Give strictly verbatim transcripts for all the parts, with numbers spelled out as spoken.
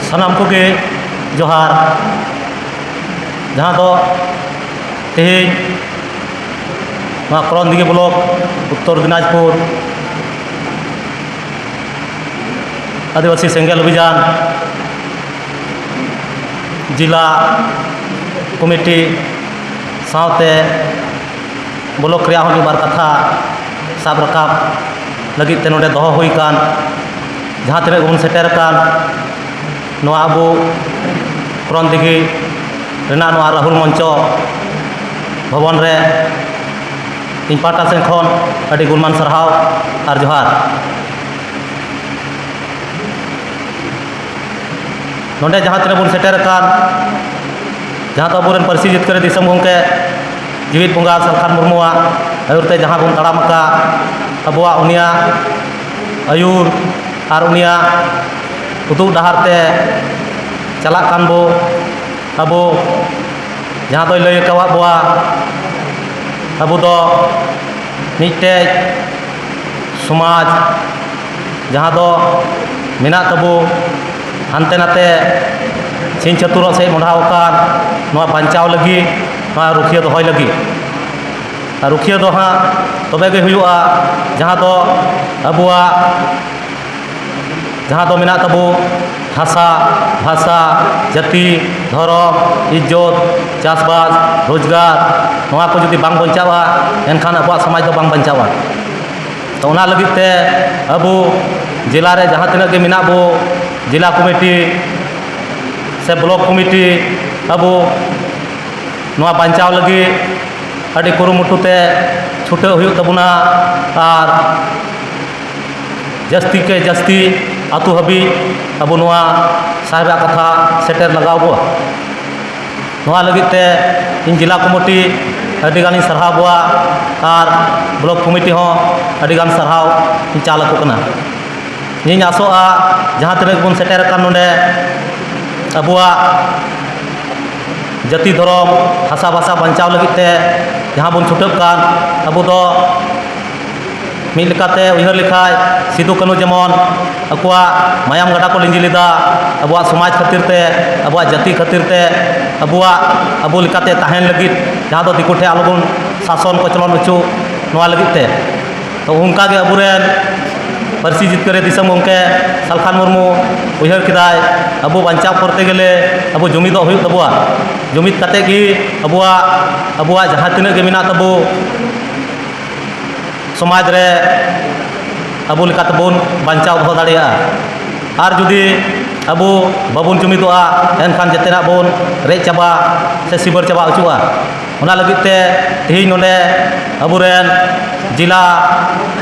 ᱥᱟᱱᱟᱢ ᱠᱚᱜᱮ ᱡᱚᱦᱟᱨ᱾ ᱡᱟᱦᱟᱸ ᱫᱚ ᱛᱮᱦᱮᱧ ᱱᱚᱣᱟ ᱠᱚᱨᱚᱱᱫᱤᱜᱷᱤ ᱵᱞᱚᱠ, ᱩᱛᱛᱚᱨ ᱫᱤᱱᱟᱡᱽᱯᱩᱨ ᱟᱹᱫᱤᱵᱟᱹᱥᱤ ᱥᱮᱸᱜᱮᱞ ᱚᱵᱷᱤᱡᱟᱱ ᱡᱮᱞᱟ ᱠᱚᱢᱤᱴᱤ ᱥᱟᱶᱛᱮ ᱵᱞᱚᱠ ᱨᱮᱭᱟᱜ ᱦᱚᱸ ᱢᱤᱫ ᱵᱟᱨ ᱠᱟᱛᱷᱟ ᱥᱟᱵ ᱨᱟᱠᱟᱵ ᱞᱟᱹᱜᱤᱫ ᱛᱮ ᱱᱚᱰᱮ ᱫᱚᱦᱚ ᱦᱩᱭ ᱟᱠᱟᱱ, ᱡᱟᱦᱟᱸ ᱛᱤᱱᱟᱹᱜ ᱵᱚᱱ ᱥᱮᱴᱮᱨ ᱟᱠᱟᱱ ᱱᱚᱣᱟ ᱟᱵᱚ ᱠᱚᱨᱚᱱᱫᱤᱜᱷᱤ ᱨᱮᱱᱟᱜ ᱱᱚᱣᱟ ᱨᱟᱦᱩᱞ ᱢᱚᱧᱪᱚ ᱵᱷᱚᱵᱚᱱ ᱨᱮ ᱤᱧ ᱯᱟᱦᱴᱟ ᱥᱮᱱ ᱠᱷᱚᱱ ᱟᱹᱰᱤ ᱜᱩᱱᱢᱟᱱ ᱥᱟᱨᱦᱟᱣ ᱟᱨ ᱡᱚᱦᱟᱨ᱾ ᱱᱚᱰᱮ ᱡᱟᱦᱟᱸ ᱛᱤᱱᱟᱹᱜ ᱵᱚᱱ ᱥᱮᱴᱮᱨ ᱟᱠᱟᱱ, ᱡᱟᱦᱟᱸ ᱫᱚ ᱟᱵᱚᱨᱮᱱ ᱯᱟᱹᱨᱥᱤ ᱡᱤᱛᱠᱟᱹᱨ ᱫᱤᱥᱚᱢ ᱜᱚᱢᱠᱮ ᱡᱤᱣᱤᱫ ᱵᱚᱸᱜᱟ ᱥᱟᱞᱠᱷᱟᱱ ᱢᱩᱨᱢᱩᱣᱟᱜ ᱟᱹᱭᱩᱨ ᱛᱮ ᱡᱟᱦᱟᱸ ᱵᱚᱱ ᱛᱟᱲᱟᱢ ᱟᱠᱟᱫ, ᱟᱵᱚᱣᱟᱜ ᱩᱱᱤᱭᱟᱜ ᱟᱹᱭᱩᱨ ᱟᱨ ᱩᱱᱤᱭᱟᱜ ᱩᱫᱩᱜ ᱰᱟᱦᱟᱨ ᱛᱮ ᱪᱟᱞᱟᱜ ᱠᱟᱱ ᱵᱚ, ᱟᱵᱚ ᱡᱟᱦᱟᱸ ᱫᱚᱭ ᱞᱟᱹᱭ ᱟᱠᱟᱣᱟᱫ ᱵᱚᱣᱟ, ᱟᱵᱚ ᱫᱚ ᱢᱤᱫᱴᱮᱡ ᱥᱚᱢᱟᱡᱽ ᱡᱟᱦᱟᱸ ᱫᱚ ᱢᱮᱱᱟᱜ ᱛᱟᱵᱚ, ᱦᱟᱱᱛᱮ ᱱᱟᱛᱮ ᱪᱷᱤᱝ ᱪᱷᱟᱹᱛᱩᱨᱚᱜ ᱥᱮᱫ ᱢᱚᱦᱰᱟᱣ ᱟᱠᱟᱱ, ᱱᱚᱣᱟ ᱵᱟᱧᱪᱟᱣ ᱞᱟᱹᱜᱤᱫ, ᱱᱚᱣᱟ ᱨᱩᱠᱷᱤᱭᱟᱹ ᱫᱚᱦᱚᱭ ᱞᱟᱹᱜᱤᱫ᱾ ᱟᱨ ᱨᱩᱠᱷᱤᱭᱟᱹ ᱫᱚ ᱦᱟᱸᱜ ᱛᱚᱵᱮ ᱜᱮ ᱦᱩᱭᱩᱜᱼᱟ, ᱡᱟᱦᱟᱸ ᱫᱚ ᱟᱵᱚᱣᱟᱜ ᱡᱟᱦᱟᱸ ᱫᱚ ᱢᱮᱱᱟᱜ ᱛᱟᱵᱚ ᱦᱟᱥᱟ, ᱵᱷᱟᱥᱟ, ᱡᱟᱹᱛᱤ, ᱫᱷᱚᱨᱚᱢ, ᱤᱡᱽᱡᱚᱛ, ᱪᱟᱥᱵᱟᱥ, ᱨᱳᱡᱽᱜᱟᱨ, ᱱᱚᱣᱟ ᱠᱚ ᱡᱩᱫᱤ ᱵᱟᱝ ᱵᱟᱧᱪᱟᱜᱼᱟ, ᱮᱱᱠᱷᱟᱱ ᱟᱵᱚᱣᱟᱜ ᱥᱚᱢᱟᱡᱽ ᱫᱚ ᱵᱟᱝ ᱵᱟᱧᱪᱟᱜᱼᱟ᱾ ᱛᱚ, ᱚᱱᱟ ᱞᱟᱹᱜᱤᱫ ᱛᱮ ᱟᱵᱚ ᱡᱮᱞᱟ ᱨᱮ ᱡᱟᱦᱟᱸ ᱛᱤᱱᱟᱹᱜ ᱜᱮ ᱢᱮᱱᱟᱜ ᱵᱚ, ᱡᱮᱞᱟ ᱠᱚᱢᱤᱴᱤ ᱥᱮ ᱵᱞᱚᱠ ᱠᱚᱢᱤᱴᱤ, ᱟᱵᱚ ᱱᱚᱣᱟ ᱵᱟᱧᱪᱟᱣ ᱞᱟᱹᱜᱤᱫ ᱟᱹᱰᱤ ᱠᱩᱨᱩᱢᱩᱴᱩ ᱛᱮ ᱪᱷᱩᱴᱟᱹᱜ ᱦᱩᱭᱩᱜ ᱛᱟᱵᱚᱱᱟ᱾ ᱟᱨ ᱡᱟᱹᱥᱛᱤ ᱠᱮ ᱡᱟᱹᱥᱛᱤ ᱟᱹᱛᱩ ᱦᱟᱹᱵᱤᱡ ᱟᱵᱚ ᱱᱚᱣᱟ ᱥᱟᱦᱮᱵᱟᱜ ᱠᱟᱛᱷᱟ ᱥᱮᱴᱮᱨ ᱞᱟᱜᱟᱣ ᱵᱚᱣᱟ᱾ ᱱᱚᱣᱟ ᱞᱟᱹᱜᱤᱫ ᱛᱮ ᱤᱧ ᱡᱮᱞᱟ ᱠᱚᱢᱤᱴᱤ ᱟᱹᱰᱤ ᱜᱟᱱᱤᱧ ᱥᱟᱨᱦᱟᱣ ᱵᱚᱣᱟ ᱟᱨ ᱵᱞᱚᱠ ᱠᱚᱢᱤᱴᱤ ᱦᱚᱸ ᱟᱹᱰᱤ ᱜᱟᱱ ᱥᱟᱨᱦᱟᱣ ᱤᱧ ᱪᱟᱞ ᱟᱠᱚ ᱠᱟᱱᱟ᱾ ᱤᱧ ᱟᱥᱚᱜᱼᱟ, ᱡᱟᱦᱟᱸ ᱛᱤᱱᱟᱹᱜ ᱵᱚᱱ ᱥᱮᱴᱮᱨ ᱟᱠᱟᱱ ᱱᱚᱰᱮ, ᱟᱵᱚᱣᱟᱜ ᱡᱟᱹᱛᱤ, ᱫᱷᱚᱨᱚᱢ, ᱦᱟᱥᱟ ᱵᱷᱟᱥᱟ ᱵᱟᱧᱪᱟᱣ ᱞᱟᱹᱜᱤᱫ ᱛᱮ ᱡᱟᱦᱟᱸ ᱵᱚᱱ ᱪᱷᱩᱴᱟᱹᱜ ᱠᱟᱱ, ᱟᱵᱚ ᱫᱚ ᱢᱤᱫ ᱞᱮᱠᱟᱛᱮ ᱩᱭᱦᱟᱹᱨ ᱞᱮᱠᱷᱟᱡ, ᱥᱤᱫᱩ ᱠᱟᱹᱱᱦᱩ ᱡᱮᱢᱚᱱ ᱟᱠᱚᱣᱟᱜ ᱢᱟᱭᱟᱢ ᱜᱟᱰᱟ ᱠᱚ ᱞᱤᱸᱡᱤ ᱞᱮᱫᱟ ᱟᱵᱚᱣᱟᱜ ᱥᱚᱢᱟᱡᱽ ᱠᱷᱟᱹᱛᱤᱨ ᱛᱮ, ᱟᱵᱚᱣᱟᱜ ᱡᱟᱹᱛᱤ ᱠᱷᱟᱹᱛᱤᱨ ᱛᱮ, ᱟᱵᱚᱣᱟᱜ, ᱟᱵᱚ ᱞᱮᱠᱟᱛᱮ ᱛᱟᱦᱮᱱ ᱞᱟᱹᱜᱤᱫ, ᱡᱟᱦᱟᱸ ᱫᱚ ᱫᱤᱠᱩ ᱴᱷᱮᱱ ᱟᱞᱚᱵᱚᱱ ᱥᱟᱥᱚᱱ ᱠᱚᱪᱞᱚᱱ ᱦᱚᱪᱚ, ᱱᱚᱣᱟ ᱞᱟᱹᱜᱤᱫ ᱛᱮ᱾ ᱛᱚ ᱚᱱᱠᱟᱜᱮ ᱟᱵᱚᱨᱮᱱ ᱯᱟᱹᱨᱥᱤ ᱡᱤᱛᱠᱟᱹᱨᱤᱭᱟᱹ ᱫᱤᱥᱚᱢ ᱜᱚᱢᱠᱮ ᱥᱟᱞᱠᱷᱟᱱ ᱢᱩᱨᱢᱩ ᱩᱭᱦᱟᱹᱨ ᱠᱮᱫᱟᱭ, ᱟᱵᱚ ᱵᱟᱧᱪᱟᱣ ᱠᱚᱨᱛᱮ ᱜᱮᱞᱮ ᱟᱵᱚ ᱡᱩᱢᱤᱫᱚᱜ ᱦᱩᱭᱩᱜ ᱛᱟᱵᱚᱣᱟ᱾ ᱡᱩᱢᱤᱫ ᱠᱟᱛᱮ ᱜᱮ ᱟᱵᱚᱣᱟᱜ, ᱟᱵᱚᱣᱟᱜ ᱡᱟᱦᱟᱸ ᱛᱤᱱᱟᱹᱜ ᱜᱮ ᱢᱮᱱᱟᱜ ᱛᱟᱵᱚ ᱥᱚᱢᱟᱡᱽ ᱨᱮ ᱟᱵᱚ ᱞᱮᱠᱟᱛᱮᱵᱚᱱ ᱵᱟᱧᱪᱟᱣ ᱫᱚᱦᱚ ᱫᱟᱲᱮᱭᱟᱜᱼᱟ᱾ ᱟᱨ ᱡᱩᱫᱤ ᱟᱵᱚ ᱵᱟᱵᱚᱱ ᱡᱩᱢᱤᱫᱚᱜᱼᱟ, ᱮᱱᱠᱷᱟᱱ ᱡᱮᱛᱮᱱᱟᱜ ᱵᱚᱱ ᱨᱮᱡ ᱪᱟᱵᱟ ᱥᱮ ᱥᱤᱵᱟᱹᱲ ᱪᱟᱵᱟ ᱦᱚᱪᱚᱜᱼᱟ᱾ ᱚᱱᱟ ᱞᱟᱹᱜᱤᱫ ᱛᱮ ᱛᱮᱦᱮᱧ ᱱᱚᱰᱮ ᱟᱵᱚᱨᱮᱱ ᱡᱮᱞᱟ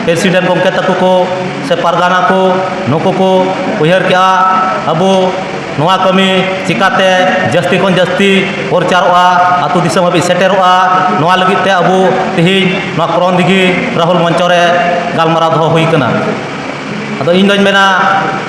ᱯᱨᱮᱥᱤᱰᱮᱱᱴ ᱜᱚᱢᱠᱮ ᱛᱟᱠᱚ ᱠᱚ ᱥᱮ ᱯᱟᱨᱜᱟᱱᱟ ᱠᱚ, ᱱᱩᱠᱩ ᱠᱚ ᱩᱭᱦᱟᱹᱨ ᱠᱮᱜᱼᱟ, ᱟᱵᱚ ᱱᱚᱣᱟ ᱠᱟᱹᱢᱤ ᱪᱤᱠᱟᱛᱮ ᱡᱟᱹᱥᱛᱤ ᱠᱷᱚᱱ ᱡᱟᱹᱥᱛᱤ ᱯᱨᱚᱪᱟᱨᱚᱜᱼᱟ, ᱟᱹᱛᱩ ᱫᱤᱥᱚᱢ ᱦᱟᱹᱵᱤᱡ ᱥᱮᱴᱮᱨᱚᱜᱼᱟ, ᱱᱚᱣᱟ ᱞᱟᱹᱜᱤᱫ ᱛᱮ ᱟᱵᱚ ᱛᱮᱦᱮᱧ ᱱᱚᱣᱟ ᱠᱨᱚᱱᱫᱤᱜᱷᱤ ᱨᱟᱦᱩᱞ ᱢᱚᱧᱪᱚ ᱨᱮ ᱜᱟᱞᱢᱟᱨᱟᱣ ᱫᱚᱦᱚ ᱦᱩᱭ ᱠᱟᱱᱟ᱾ ᱟᱫᱚ ᱤᱧ ᱫᱚᱧ ᱢᱮᱱᱟ,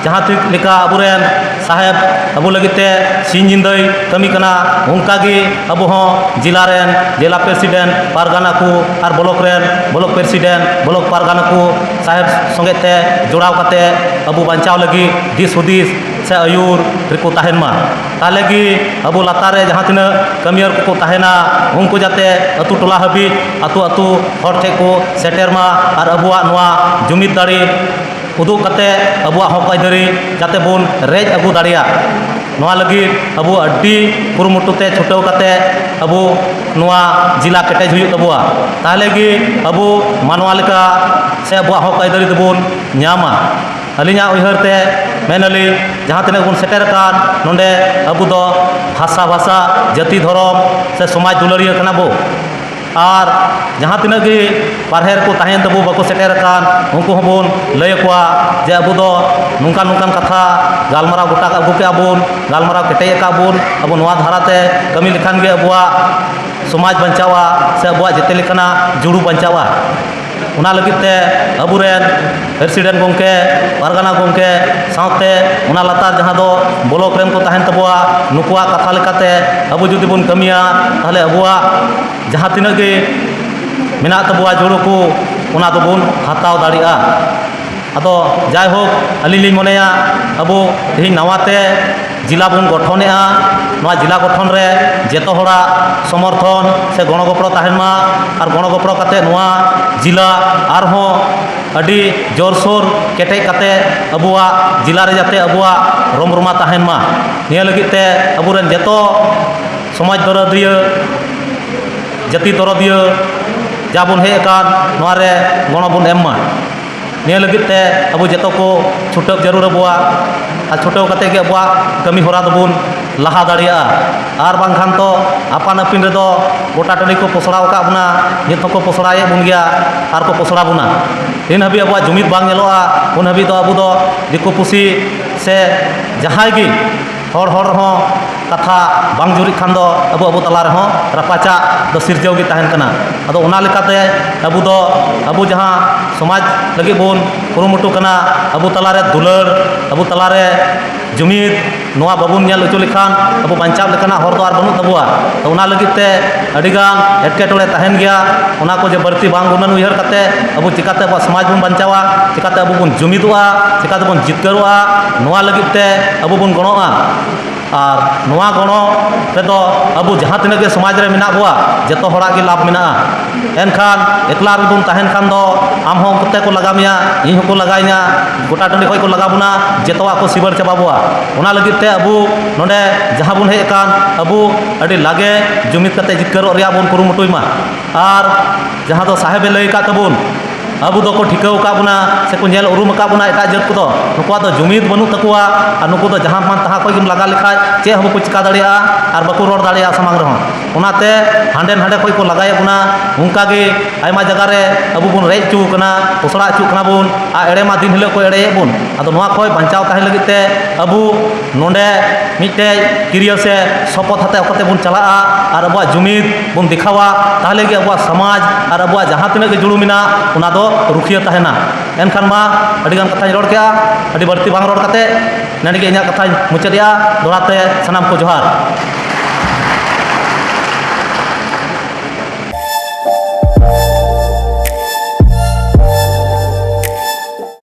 ᱡᱟᱦᱟᱸ ᱛᱤᱥ ᱞᱮᱠᱟ ᱟᱵᱚᱨᱮᱱ ᱥᱟᱦᱮᱵᱽ ᱟᱵᱚ ᱞᱟᱹᱜᱤᱫ ᱛᱮ ᱥᱤᱧ ᱧᱤᱫᱟᱹᱭ ᱠᱟᱹᱢᱤ ᱠᱟᱱᱟ, ᱚᱱᱠᱟ ᱜᱮ ᱟᱵᱚ ᱦᱚᱸ ᱡᱮᱞᱟ ᱨᱮᱱ ᱡᱮᱞᱟ ᱯᱨᱮᱥᱤᱰᱮᱱᱴ, ᱯᱟᱨᱜᱟᱱᱟ ᱠᱚ ᱟᱨ ᱵᱞᱚᱠ ᱨᱮᱱ ᱵᱞᱚᱠ ᱯᱨᱮᱥᱤᱰᱮᱱᱴ, ᱵᱞᱚᱠ ᱯᱟᱨᱜᱟᱱᱟ ᱠᱚ ᱥᱟᱦᱮᱵᱽ ᱥᱚᱸᱜᱮ ᱛᱮ ᱡᱚᱲᱟᱣ ᱠᱟᱛᱮ ᱟᱵᱚ ᱵᱟᱧᱪᱟᱣ ᱞᱟᱹᱜᱤᱫ ᱫᱤᱥ ᱦᱩᱫᱤᱥ ᱥᱮ ᱟᱹᱭᱩᱨ ᱨᱮᱠᱚ ᱛᱟᱦᱮᱱ ᱢᱟ᱾ ᱛᱟᱦᱚᱞᱮ ᱜᱮ ᱟᱵᱚ ᱞᱟᱛᱟᱨ ᱨᱮ ᱡᱟᱦᱟᱸ ᱛᱤᱱᱟᱹᱜ ᱠᱟᱹᱢᱤᱭᱟᱹᱨ ᱠᱚᱠᱚ ᱛᱟᱦᱮᱱᱟ, ᱩᱱᱠᱩ ᱡᱟᱛᱮ ᱟᱹᱛᱩ ᱴᱚᱞᱟ ᱦᱟᱹᱵᱤᱡ, ᱟᱹᱛᱩ ᱟᱹᱛᱩ ᱦᱚᱲ ᱴᱷᱮᱱ ᱠᱚ ᱥᱮᱴᱮᱨ ᱢᱟ ᱟᱨ ᱟᱵᱚᱣᱟᱜ ᱱᱚᱣᱟ ᱡᱩᱢᱤᱫ ᱫᱟᱲᱮ ᱩᱫᱩᱜ ᱠᱟᱛᱮ ᱟᱵᱚᱣᱟᱜ ᱦᱚᱠ ᱟᱹᱭᱫᱟᱹᱨᱤ ᱡᱟᱛᱮ ᱵᱚᱱ ᱨᱮᱡ ᱟᱹᱜᱩ ᱫᱟᱲᱮᱭᱟᱜ, ᱱᱚᱣᱟ ᱞᱟᱹᱜᱤᱫ ᱟᱵᱚ ᱟᱹᱰᱤ ᱠᱩᱨᱩᱢᱩᱴᱩ ᱛᱮ ᱪᱷᱩᱴᱟᱹᱣ ᱠᱟᱛᱮ ᱟᱵᱚ ᱱᱚᱣᱟ ᱡᱮᱞᱟ ᱠᱮᱴᱮᱡ ᱦᱩᱭᱩᱜ ᱛᱟᱵᱚᱣᱟ᱾ ᱛᱟᱦᱚᱞᱮ ᱜᱮ ᱟᱵᱚ ᱢᱟᱱᱣᱟ ᱞᱮᱠᱟ ᱥᱮ ᱟᱵᱚᱣᱟᱜ ᱦᱚᱠ ᱟᱹᱭᱫᱟᱹᱨᱤ ᱫᱚᱵᱚᱱ ᱧᱟᱢᱟ᱾ ᱟᱹᱞᱤᱧᱟᱜ ᱩᱭᱦᱟᱹᱨ ᱛᱮ ᱢᱮᱱ ᱟᱹᱞᱤᱧ, ᱡᱟᱦᱟᱸ ᱛᱤᱱᱟᱹᱜ ᱵᱚᱱ ᱥᱮᱴᱮᱨ ᱟᱠᱟᱱ ᱱᱚᱰᱮ, ᱟᱵᱚ ᱫᱚ ᱵᱷᱟᱥᱟ, ᱵᱷᱟᱥᱟ, ᱡᱟᱹᱛᱤ, ᱫᱷᱚᱨᱚᱢ ᱥᱮ ᱥᱚᱢᱟᱡᱽ ᱫᱩᱞᱟᱹᱲᱤᱭᱟᱹ ᱠᱟᱱᱟ ᱵᱚ᱾ ᱟᱨ ᱡᱟᱦᱟᱸ ᱛᱤᱱᱟᱹᱜ ᱜᱮ ᱵᱟᱨᱦᱮ ᱨᱮᱠᱚ ᱛᱟᱦᱮᱸᱭᱮᱱ ᱛᱟᱵᱚ, ᱵᱟᱠᱚ ᱥᱮᱴᱮᱨ ᱟᱠᱟᱱ, ᱩᱱᱠᱩ ᱦᱚᱸᱵᱚᱱ ᱞᱟᱹᱭ ᱟᱠᱚᱣᱟ ᱡᱮ ᱟᱵᱚ ᱫᱚ ᱱᱚᱝᱠᱟᱱ ᱱᱚᱝᱠᱟᱱ ᱠᱟᱛᱷᱟ ᱜᱟᱞᱢᱟᱨᱟᱣ ᱜᱚᱴᱟ ᱟᱹᱜᱩ ᱠᱮᱜᱼᱟ ᱵᱚᱱ, ᱜᱟᱞᱢᱟᱨᱟᱣ ᱠᱮᱴᱮᱡ ᱟᱠᱟᱫ ᱵᱚᱱ, ᱟᱵᱚ ᱱᱚᱣᱟ ᱫᱷᱟᱨᱟᱛᱮ ᱠᱟᱹᱢᱤ ᱞᱮᱠᱷᱟᱱ ᱜᱮ ᱟᱵᱚᱣᱟᱜ ᱥᱚᱢᱟᱡᱽ ᱵᱟᱧᱪᱟᱣᱟ ᱥᱮ ᱟᱵᱚᱣᱟᱜ ᱡᱮᱛᱮ ᱞᱮᱠᱟᱱᱟᱜ ᱡᱩᱲᱩ ᱵᱟᱧᱪᱟᱣᱟ᱾ ᱚᱱᱟ ᱞᱟᱹᱜᱤᱫ ᱛᱮ ᱟᱵᱚᱨᱮᱱ ᱯᱨᱮᱥᱤᱰᱮᱱᱴ ᱜᱚᱢᱠᱮ, ᱯᱟᱨᱜᱟᱱᱟ ᱜᱚᱢᱠᱮ ᱥᱟᱶᱛᱮ ᱚᱱᱟ ᱞᱟᱛᱟᱨ ᱡᱟᱦᱟᱸ ᱫᱚ ᱵᱞᱚᱠ ᱨᱮᱱ ᱠᱚ ᱛᱟᱦᱮᱱ ᱛᱟᱵᱚᱣᱟ, ᱱᱩᱠᱩᱣᱟᱜ ᱠᱟᱛᱷᱟ ᱞᱮᱠᱟᱛᱮ ᱟᱵᱚ ᱡᱩᱫᱤ ᱵᱚᱱ ᱠᱟᱹᱢᱤᱭᱟ, ᱛᱟᱦᱚᱞᱮ ᱟᱵᱚᱣᱟᱜ ᱡᱟᱦᱟᱸ ᱛᱤᱱᱟᱹᱜ ᱜᱮ ᱢᱮᱱᱟᱜ ᱛᱟᱵᱚᱣᱟ ᱡᱩᱲᱩ ᱠᱚ, ᱚᱱᱟ ᱫᱚᱵᱚᱱ ᱦᱟᱛᱟᱣ ᱫᱟᱲᱮᱭᱟᱜᱼᱟ᱾ ᱟᱫᱚ ᱡᱟᱭᱦᱳᱠ, ᱟᱹᱞᱤᱧ ᱞᱤᱧ ᱢᱚᱱᱮᱭᱟ, ᱟᱵᱚ ᱛᱮᱦᱮᱧ ᱱᱟᱣᱟᱛᱮ ᱡᱮᱞᱟ ᱵᱚᱱ ᱜᱚᱴᱷᱚᱱᱮᱜᱼᱟ᱾ ᱱᱚᱣᱟ ᱡᱮᱞᱟ ᱜᱚᱴᱷᱚᱱ ᱨᱮ ᱡᱚᱛᱚ ᱦᱚᱲᱟᱜ ᱥᱚᱢᱚᱨᱛᱷᱚᱱ ᱥᱮ ᱜᱚᱲᱚ ᱜᱚᱯᱚᱲᱚ ᱛᱟᱦᱮᱱ ᱢᱟ, ᱟᱨ ᱜᱚᱲᱚ ᱜᱚᱯᱚᱲᱚ ᱠᱟᱛᱮ ᱱᱚᱣᱟ ᱡᱮᱞᱟ ᱟᱨᱦᱚᱸ ᱟᱹᱰᱤ ᱡᱳᱨᱥᱳᱨ ᱠᱮᱴᱮᱡ ᱠᱟᱛᱮ ᱟᱵᱚᱣᱟᱜ ᱡᱮᱞᱟ ᱨᱮ ᱡᱟᱛᱮ ᱟᱵᱚᱣᱟᱜ ᱨᱚᱢ ᱨᱚᱢᱟ ᱛᱟᱦᱮᱱ ᱢᱟ᱾ ᱱᱤᱭᱟᱹ ᱞᱟᱹᱜᱤᱫ ᱛᱮ ᱟᱵᱚᱨᱮᱱ ᱡᱚᱛᱚ ᱥᱚᱢᱟᱡᱽ ᱫᱚᱨᱚᱫᱤᱭᱟᱹ, ᱡᱟᱹᱛᱤ ᱫᱚᱨᱚᱫᱤᱭᱟᱹ ᱡᱟ ᱵᱚᱱ ᱦᱮᱡ ᱟᱠᱟᱱ, ᱱᱚᱣᱟ ᱨᱮ ᱜᱚᱲᱚ ᱵᱚᱱ ᱮᱢ ᱢᱟ᱾ ᱱᱤᱭᱟᱹ ᱞᱟᱹᱜᱤᱫ ᱛᱮ ᱟᱵᱚ ᱡᱚᱛᱚ ᱠᱚ ᱪᱷᱩᱴᱟᱹᱣ ᱡᱟᱹᱨᱩᱲ ᱟᱵᱚᱣᱟ, ᱟᱨ ᱪᱷᱩᱴᱟᱹᱣ ᱠᱟᱛᱮ ᱜᱮ ᱟᱵᱚᱣᱟᱜ ᱠᱟᱹᱢᱤ ᱦᱚᱨᱟ ᱫᱚᱵᱚᱱ ᱞᱟᱦᱟ ᱫᱟᱲᱮᱭᱟᱜᱼᱟ᱾ ᱟᱨ ᱵᱟᱝᱠᱷᱟᱱ ᱛᱚ ᱟᱯᱟᱱ ᱟᱹᱯᱤᱱ ᱨᱮᱫᱚ ᱜᱚᱴᱟ ᱴᱟᱺᱰᱤ ᱠᱚ ᱯᱚᱥᱲᱟᱣ ᱟᱠᱟᱫ ᱵᱚᱱᱟ, ᱱᱤᱛ ᱦᱚᱸᱠᱚ ᱯᱚᱥᱲᱟᱭᱮᱫ ᱵᱚᱱ ᱜᱮᱭᱟ ᱟᱨ ᱠᱚ ᱯᱚᱥᱲᱟ ᱵᱚᱱᱟ᱾ ᱛᱤᱱ ᱦᱟᱹᱵᱤᱡ ᱟᱵᱚᱣᱟᱜ ᱡᱩᱢᱤᱫ ᱵᱟᱝ ᱧᱮᱞᱚᱜᱼᱟ, ᱩᱱ ᱦᱟᱹᱵᱤᱡ ᱫᱚ ᱟᱵᱚ ᱫᱚ ᱫᱤᱠᱩ ᱯᱩᱥᱤ ᱥᱮ ᱡᱟᱦᱟᱸᱭ ᱜᱮ ᱦᱚᱲ ᱦᱚᱲ ᱨᱮᱦᱚᱸ ᱠᱟᱛᱷᱟ ᱵᱟᱝ ᱡᱩᱨᱤᱜ ᱠᱷᱟᱱ ᱫᱚ ᱟᱵᱚ ᱟᱵᱚ ᱛᱟᱞᱟ ᱨᱮᱦᱚᱸ ᱨᱟᱯᱟᱪᱟᱜ ᱫᱚ ᱥᱤᱨᱡᱟᱹᱣ ᱜᱮ ᱛᱟᱦᱮᱱ ᱠᱟᱱᱟ᱾ ᱟᱫᱚ ᱚᱱᱟ ᱞᱮᱠᱟᱛᱮ ᱟᱵᱚ ᱫᱚ ᱟᱵᱚ ᱡᱟᱦᱟᱸ ᱥᱚᱢᱟᱡᱽ ᱞᱟᱹᱜᱤᱫ ᱵᱚᱱ ᱠᱩᱨᱩᱢᱩᱴᱩ ᱠᱟᱱᱟ, ᱟᱵᱚ ᱛᱟᱞᱟᱨᱮ ᱫᱩᱞᱟᱹᱲ, ᱟᱵᱚ ᱛᱟᱞᱟᱨᱮ ᱡᱩᱢᱤᱫ, ᱱᱚᱣᱟ ᱵᱟᱵᱚᱱ ᱧᱮᱞ ᱦᱚᱪᱚ ᱞᱮᱠᱷᱟᱱ ᱟᱵᱚ ᱵᱟᱧᱪᱟᱣ ᱞᱮᱠᱟᱱᱟᱜ ᱦᱚᱨ ᱫᱚ ᱟᱨ ᱵᱟᱹᱱᱩᱜ ᱛᱟᱵᱚᱣᱟ᱾ ᱛᱚ ᱚᱱᱟ ᱞᱟᱹᱜᱤᱫ ᱛᱮ ᱟᱹᱰᱤᱜᱟᱱ ᱮᱴᱠᱮᱴᱚᱬᱮ ᱛᱟᱦᱮᱱ ᱜᱮᱭᱟ᱾ ᱚᱱᱟ ᱠᱚ ᱡᱮ ᱵᱟᱹᱲᱛᱤ ᱵᱟᱝ ᱜᱩᱱᱟᱹᱱ ᱩᱭᱦᱟᱹᱨ ᱠᱟᱛᱮ ᱟᱵᱚ ᱪᱤᱠᱟᱛᱮ ᱟᱵᱚᱣᱟᱜ ᱥᱚᱢᱟᱡᱽ ᱵᱚᱱ ᱵᱟᱧᱪᱟᱣᱟ, ᱪᱤᱠᱟᱛᱮ ᱟᱵᱚ ᱵᱚᱱ ᱡᱩᱢᱤᱫᱚᱜᱼᱟ, ᱪᱤᱠᱟᱛᱮ ᱵᱚᱱ ᱡᱤᱛᱠᱟᱹᱨᱚᱜᱼᱟ, ᱱᱚᱣᱟ ᱞᱟᱹᱜᱤᱫ ᱛᱮ ᱟᱵᱚ ᱵᱚᱱ ᱜᱚᱲᱚᱜᱼᱟ᱾ ᱟᱨ ᱱᱚᱣᱟ ᱜᱚᱲᱚ ᱨᱮᱫᱚ ᱟᱵᱚ ᱡᱟᱦᱟᱸ ᱛᱤᱱᱟᱹᱜ ᱜᱮ ᱥᱚᱢᱟᱡᱽ ᱨᱮ ᱢᱮᱱᱟᱜ ᱵᱚᱣᱟ, ᱡᱚᱛᱚ ᱦᱚᱲᱟᱜ ᱜᱮ ᱞᱟᱵᱷ ᱢᱮᱱᱟᱜᱼᱟ᱾ ᱮᱱᱠᱷᱟᱱ ᱮᱠᱞᱟ ᱨᱮᱵᱚᱱ ᱛᱟᱦᱮᱱ ᱠᱷᱟᱱ ᱫᱚ ᱟᱢ ᱦᱚᱸ ᱩᱱᱠᱩ ᱛᱮᱠᱚ ᱞᱟᱜᱟ ᱢᱮᱭᱟ, ᱤᱧ ᱦᱚᱸᱠᱚ ᱞᱟᱜᱟᱭᱤᱧᱟ, ᱜᱚᱴᱟ ᱴᱟᱺᱰᱤ ᱠᱷᱚᱱ ᱠᱚ ᱞᱟᱜᱟ ᱵᱚᱱᱟ, ᱡᱚᱛᱚᱣᱟᱜ ᱠᱚ ᱥᱤᱵᱟᱹᱲ ᱪᱟᱵᱟ ᱵᱚᱣᱟ᱾ ᱚᱱᱟ ᱞᱟᱹᱜᱤᱫ ᱛᱮ ᱟᱵᱚ ᱱᱚᱰᱮ ᱡᱟᱦᱟᱸ ᱵᱚᱱ ᱦᱮᱡ ᱟᱠᱟᱱ, ᱟᱵᱚ ᱟᱹᱰᱤ ᱞᱟᱜᱮ ᱡᱩᱢᱤᱫ ᱠᱟᱛᱮ ᱡᱤᱛᱠᱟᱹᱨᱚᱜ ᱨᱮᱭᱟᱜ ᱵᱚᱱ ᱠᱩᱨᱩᱢᱩᱴᱩᱭ ᱢᱟ᱾ ᱟᱨ ᱡᱟᱦᱟᱸ ᱫᱚ ᱥᱟᱦᱮᱵᱮ ᱞᱟᱹᱭ ᱟᱠᱟᱫ ᱛᱟᱵᱚᱱ, ᱟᱵᱚ ᱫᱚᱠᱚ ᱴᱷᱤᱠᱟᱹᱣ ᱟᱠᱟᱫ ᱵᱚᱱᱟ ᱥᱮᱠᱚ ᱧᱮᱞ ᱩᱨᱩᱢ ᱟᱠᱟᱫ ᱵᱚᱱᱟ ᱮᱴᱟᱜ ᱡᱟᱹᱛ ᱠᱚᱫᱚ, ᱱᱩᱠᱩᱣᱟᱜ ᱫᱚ ᱡᱩᱢᱤᱫ ᱵᱟᱹᱱᱩᱜ ᱛᱟᱠᱚᱣᱟ᱾ ᱟᱨ ᱱᱩᱠᱩ ᱫᱚ ᱡᱟᱦᱟᱸ ᱢᱟᱱ ᱛᱟᱦᱟᱸ ᱠᱷᱚᱱ ᱜᱮᱢ ᱞᱟᱜᱟ ᱞᱮᱠᱷᱟᱡ ᱪᱮᱫ ᱦᱚᱸ ᱵᱟᱠᱚ ᱪᱤᱠᱟ ᱫᱟᱲᱮᱭᱟᱜᱼᱟ ᱟᱨ ᱵᱟᱠᱚ ᱨᱚᱲ ᱫᱟᱲᱮᱭᱟᱜᱼᱟ ᱥᱟᱢᱟᱝ ᱨᱮᱦᱚᱸ᱾ ᱚᱱᱟᱛᱮ ᱦᱟᱸᱰᱮ ᱱᱟᱰᱮ ᱠᱷᱚᱱ ᱠᱚ ᱞᱟᱜᱟᱭᱮᱫ ᱵᱚᱱᱟ᱾ ᱚᱱᱠᱟ ᱜᱮ ᱟᱭᱢᱟ ᱡᱟᱭᱜᱟ ᱨᱮ ᱟᱵᱚ ᱵᱚᱱ ᱨᱮᱡ ᱦᱚᱪᱚ ᱠᱟᱱᱟ, ᱯᱚᱥᱲᱟ ᱦᱚᱪᱚᱜ ᱠᱟᱱᱟ ᱵᱚᱱ, ᱟᱨ ᱮᱲᱮ ᱢᱟ ᱫᱤᱱ ᱦᱤᱞᱳᱜ ᱠᱚ ᱮᱲᱮᱭᱮᱫ ᱵᱚᱱ᱾ ᱟᱫᱚ ᱱᱚᱣᱟ ᱠᱷᱚᱱ ᱵᱟᱧᱪᱟᱣ ᱛᱟᱦᱮᱸ ᱞᱟᱹᱜᱤᱫ ᱛᱮ ᱟᱵᱚ ᱱᱚᱰᱮ ᱢᱤᱫᱴᱮᱡ ᱠᱤᱨᱭᱟᱹ ᱥᱮ ᱥᱚᱯᱚᱛ ᱦᱟᱛᱮ ᱚᱠᱟᱛᱮ ᱵᱚᱱ ᱪᱟᱞᱟᱜᱼᱟ ᱟᱨ ᱟᱵᱚᱣᱟᱜ ᱡᱩᱢᱤᱫ ᱵᱚᱱ ᱫᱮᱠᱷᱟᱣᱟ, ᱛᱟᱦᱚᱞᱮ ᱜᱮ ᱟᱵᱚᱣᱟᱜ ᱥᱚᱢᱟᱡᱽ ᱟᱨ ᱟᱵᱚᱣᱟᱜ ᱡᱟᱦᱟᱸ ᱛᱤᱱᱟᱹᱜ ᱜᱮ ᱡᱩᱲᱩ ᱢᱮᱱᱟᱜ, ᱚᱱᱟ ᱫᱚ ᱨᱩᱠᱷᱤᱭᱟᱹ ᱛᱟᱦᱮᱱᱟ᱾ ᱮᱱᱠᱷᱟᱱ ᱢᱟ ᱟᱹᱰᱤᱜᱟᱱ ᱠᱟᱛᱷᱟᱧ ᱨᱚᱲ ᱠᱮᱜᱼᱟ, ᱟᱹᱰᱤ ᱵᱟᱹᱲᱛᱤ ᱵᱟᱝ ᱨᱚᱲ ᱠᱟᱛᱮ ᱱᱚᱰᱮ ᱜᱮ ᱤᱧᱟᱹᱜ ᱠᱟᱛᱷᱟᱧ ᱢᱩᱪᱟᱹᱫᱮᱜᱼᱟ᱾ ᱫᱚᱦᱲᱟ ᱛᱮ ᱥᱟᱱᱟᱢ ᱠᱚ ᱡᱚᱦᱟᱨ᱾